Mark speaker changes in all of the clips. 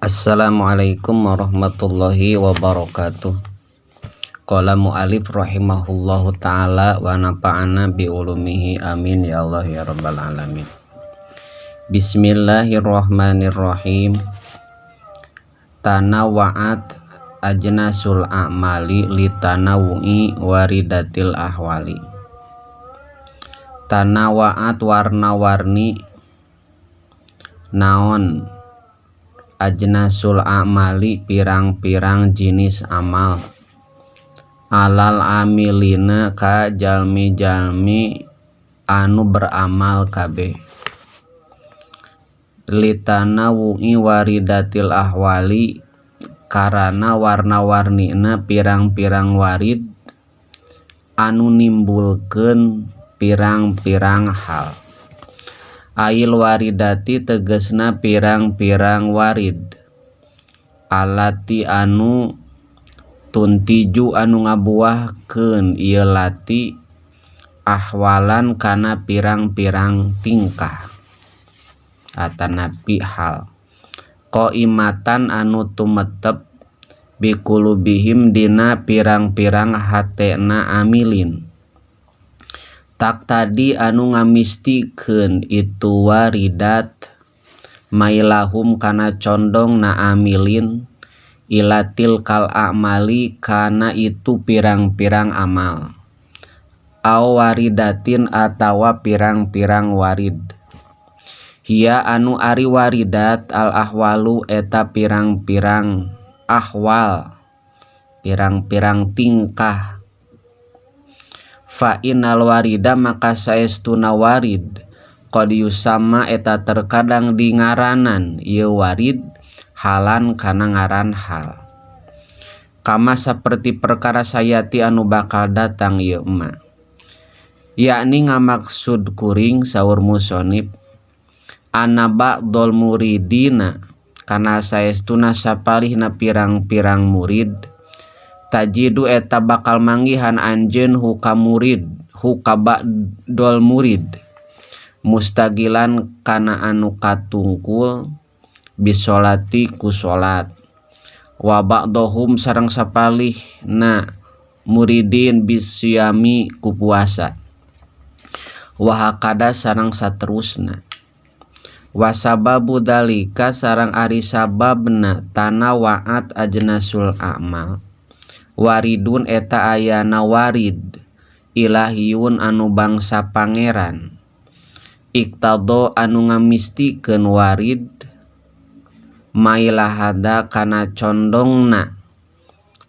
Speaker 1: Assalamualaikum warahmatullahi wabarakatuh. Qala mu'alif rahimahullahu ta'ala wa nafa'ana bi ulumihi, amin ya Allah ya rabbal alamin. Bismillahirrahmanirrahim. Tanawwa'at ajnasul a'mali litanawwu'i waridatil ahwali. Tanawwa'at warna-warni naon ajnasul a'mali pirang-pirang jinis amal, alal amilina ka jalmi-jalmi anu beramal kabeh, litanawwu'i waridatil ahwali karana warna-warnina pirang-pirang warid anu nimbulkeun pirang-pirang hal. Ail waridati tegesna pirang-pirang warid, allati anu tuntiju anu ngabuahkeun ieu lati ahwalan kana pirang-pirang tingkah atanapi hal, qaimatan anu tumetep, biqulubihim dina pirang-pirang hatena amilin, taqtadhi anu ngamistikeun itu waridat mailahum kana condongna amilin, ila tilkal a'mali kana itu pirang-pirang amal, aw waridatin atawa pirang-pirang warid, hiya anu ari waridat al ahwalu eta pirang-pirang ahwal, pirang-pirang tingkah. Fa innal warida maka saestuna warid, qad yusamma eta terkadang dingaranan ieu warid, halan kana ngaran hal, kama saperti perkara sayati anu bakal datang ieu ma. Yakni ngamaksud kuring, saur musonib, anna ba'dol muridina kana saestuna sapalihna pirang-pirang murid, tajidu eta bakal manggihan anjeun hu ka murid, hu ka ba'dol murid, mustagilan kana anu katungkul, bisolati ku salat, wa ba'dohum sareng sapalihna muridin bisyami ku puasa, wa hakada sareng saterusna. Wasababu dalika sareng ari sababna tanawa'at ajnasul a'mal waridun eta ayana warid ilahiyun anu bangsa pangeran, iqtadha anu ngamistikeun warid mailahada kana condongna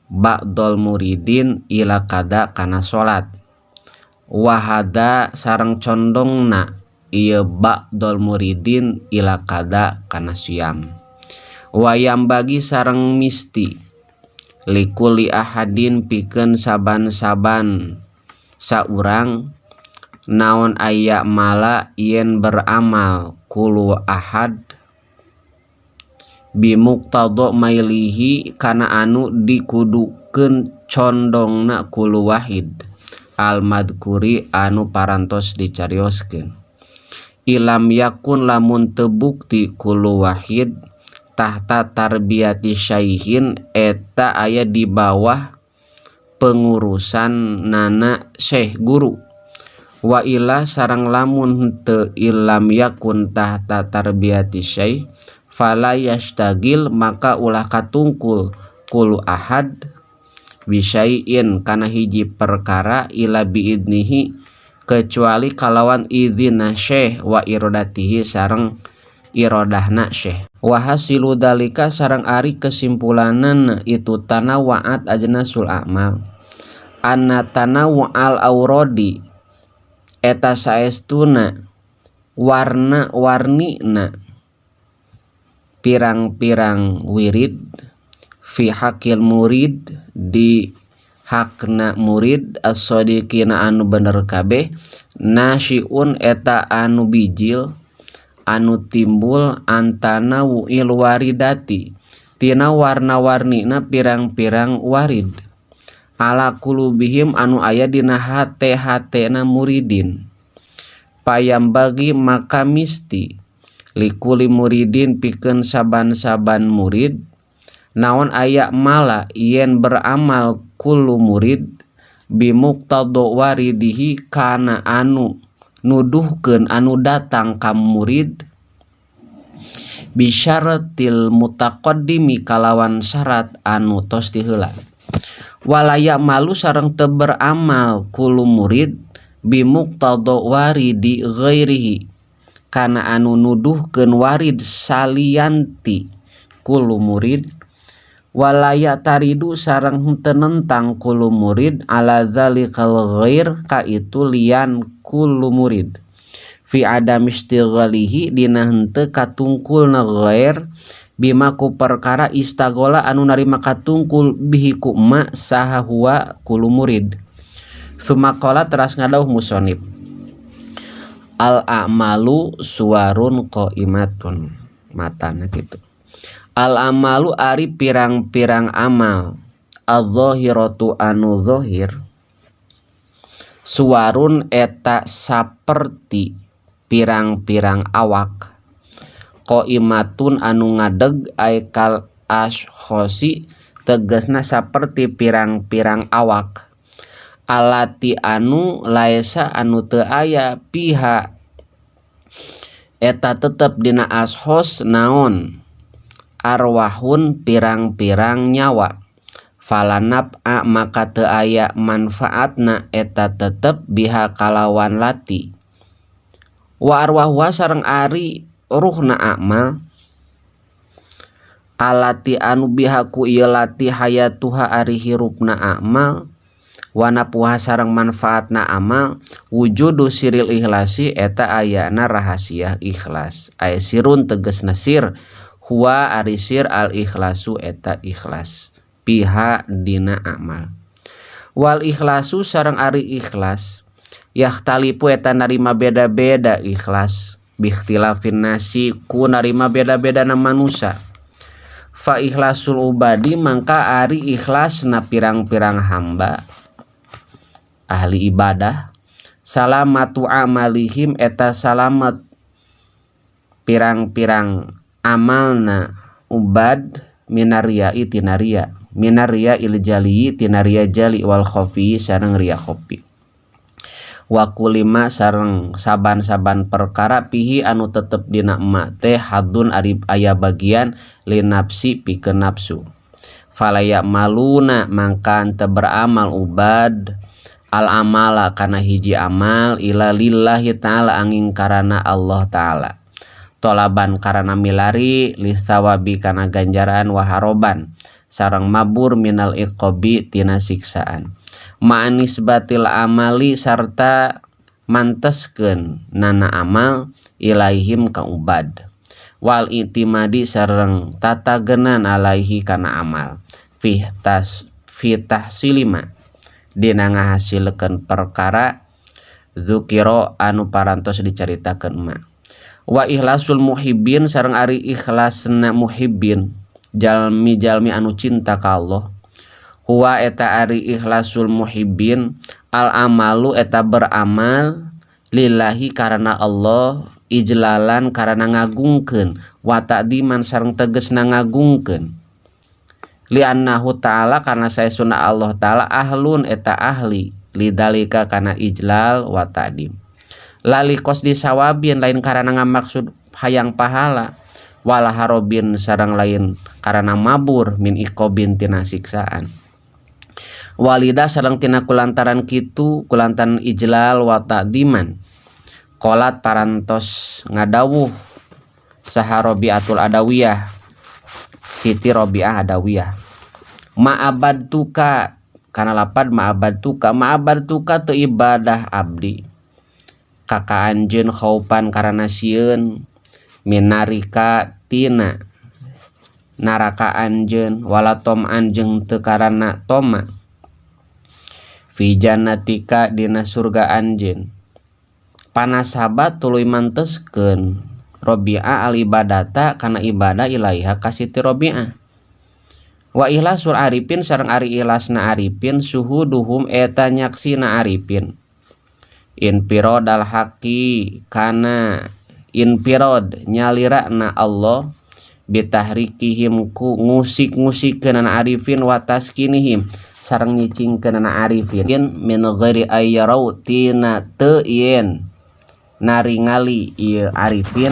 Speaker 1: ba'dol muridin ila kada kana salat, wahada sareng condongna ieu ba'dol muridin ila kada kana siam, wayam bagi sareng misti likulli ahadin pikeun saban-saban saurang naon aya mala yen beramal kulu ahad bimuqtadha mailihi kana anu dikudukeun condongna kulu wahid al madkuri anu parantos dicarioskeun. Ilam yakun lamun teu bukti kulu wahid tahta tarbiyati syaihin eta aya di bawah pengurusan nana syekh guru, wa illa sareng lamun henteu ilam yakun tahta tarbiyati syekh fala yastagil maka ulah katungkul kulu ahad bisyai'in kana hiji perkara ila biidnihi kecuali kalawan idzina syekh wa iradatihi sareng iradahna syekh. Wa hasilu dalika sareng ari kesimpulanana itu tanawa'at ajnasul a'mal anna tanawwa'al auradi eta saestuna warna-warnina pirang-pirang wirid fi hakil murid di hakna murid as-sadiqina anu bener kabeh, nasyiun eta anu bijil anu timbul antana wu'il waridati tina warna-warnina pirang-pirang warid ala kulubihim anu aya dina hate-hatena muridin. Payam bagi maka misti Likuli muridin pikeun saban-saban murid naon aya mala yen beramal kullu murid bimuqtada waridihi kana anu nuduhkeun anu datang ka murid bisyaratil mutaqaddimi kalawan syarat anu tos ti heula. Wala ya'malu sareng teu beramal kullu murid bimuqtada waridi ghairihi kana anu nuduhkeun warid salianti kullu murid. Wala ya'taridu sareng henteu nentang kullu murid ala dzalikal ghair ka itu lian kullu murid fi adam istighalihi dina henteu katungkulna ghair bima ku perkara istagola anu narima katungkul bihi ku ma saha huwa kullu murid. Summa qala teras ngadawuh musonib al a'malu suwarun qaimatun matana kitu. Al amalu ari pirang-pirang amal az-zahiratu anu zahir suwarun eta saperti pirang-pirang awak qaimatun anu ngadeg aikal ashkhosi tegasna saperti pirang-pirang awak alati anu laesa anu teu aya piha eta tetep dina ashos naon arwahun pirang-pirang nyawa falanap a maka teu aya manfaatna eta tetep biha kalawan lati wa arwahwa sareng ari ruhna amal alati anu biha ku ieu lati hayatuha ari hirupna amal wa napuha sareng manfaatna amal wujudu siril ikhlasi eta ayana rahasia ikhlas aya sirun tegasna sir huwa ari sir al ikhlasu eta ikhlas piha dina amal. Wal ikhlasu sareng ari ikhlas yahtalipu eta narima beda-beda ikhlas bikhtilafin nasi ku narima beda-bedana manusia. Fa ikhlasul ubadi mangka ari ikhlasna pirang-pirang hamba ahli ibadah salamatu amalihim eta salamat pirang-pirang amalna ubad minaria tinaria minaria iljali tinaria jali wal khofi sareng ria khofi wa kulima sareng saban-saban perkara pihi anu tetep dina emak teh hadun ari aya bagian linapsi pikeun nafsu falaya maluna mangkan teu beramal ubad al amala kana hiji amal ila lillahi ta'ala angin karana Allah ta'ala tolaban karana milari lisawabi kana ganjaran waharoban sareng mabur minal iqabi tina siksaan ma'anisbatil amali sarta manteskeun nana amal ilaihim ka ubad wal itimadi sareng tatagenan alaihi kana amal fi tas fi tahsilima dina ngahasilkeun perkara zukira anu parantos dicaritakeun ma. Wa ikhlasul muhibbin sareng ari ikhlasna muhibbin jalmi-jalmi anu cinta ka Allah huwa eta ari ikhlasul muhibbin al amalu eta beramal lillahi karana Allah ijlalan karana ngagungkeun wa ta'diman sareng tegasna ngagungkeun li'annahu ta'ala karena saestuna Allah ta'ala ahlun eta ahli lidalika kana ijlal wa ta'dim lali qasdi sawabin lain karana ngamaksud hayang pahala wala harobin sareng lain karana mabur min iqobin tina siksaan walida sareng tina kulantaran kitu kulantaran ijlal wa ta'diman qolat parantos ngadawuh saha Rabi'atul Adawiyah Siti Rabi'ah Adawiyah ma'abad tuka kana lapad ma'abad tuka teu ibadah abdi kaka anjeun khaufan karana sieun minarika tina naraka anjeun wala tom'an jeung teu karana toma fi jannatika dina surga anjeun panasaba tuluy manteskeun Rabi'ah al ibadata kana ibadah ilaiha ka Siti Rabi'ah wa ikhlasul arifin sareng ari ikhlasna arifin suhuduhum eta nyaksina arifin infirodal haqi kana Infirad nyalirana Allah bitahrikihim ku ngusik-ngusikeunana arifin wa taskinihim sareng nyicingkeunana arifin min ghairi ayyarau tina teu yen naringali ieu arifin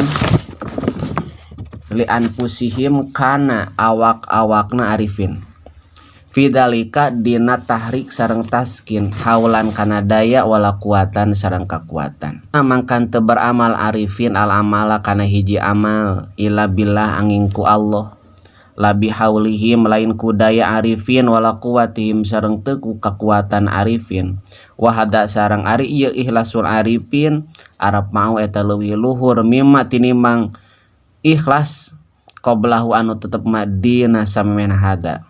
Speaker 1: li anfusihim kana awak-awakna arifin fidzalika dina tahrik sareng taskin haulan kana daya wala kuatan sareng kakuatan. Mangkan teu beramal arifin al amala kana hiji amal illa billah angin ku Allah la bihaulihim lain ku daya arifin wala quwatihim sareng teu ku kakuatan arifin. Wa hadza sareng ari ieu ikhlasul arifin arab mau eta leuwih luhur mimma tinimbang ikhlas qablahu anu tetep madina samemehna hada.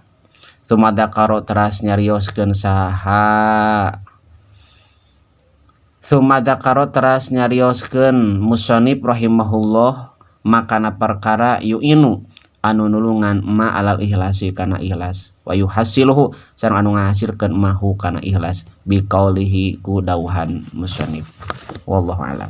Speaker 1: Tsumma dzakara teras nyarioskeun saha Tsumma dzakara teras nyarioskeun musannif rahimahullah makana perkara yu'inu anu nulungan ma alal ikhlasi kana ikhlas wa yuhasiluhu sareng anu ngahasilkeun mahu kana ikhlas biqaulihi ku dawuhan musannif. Wallahu alam.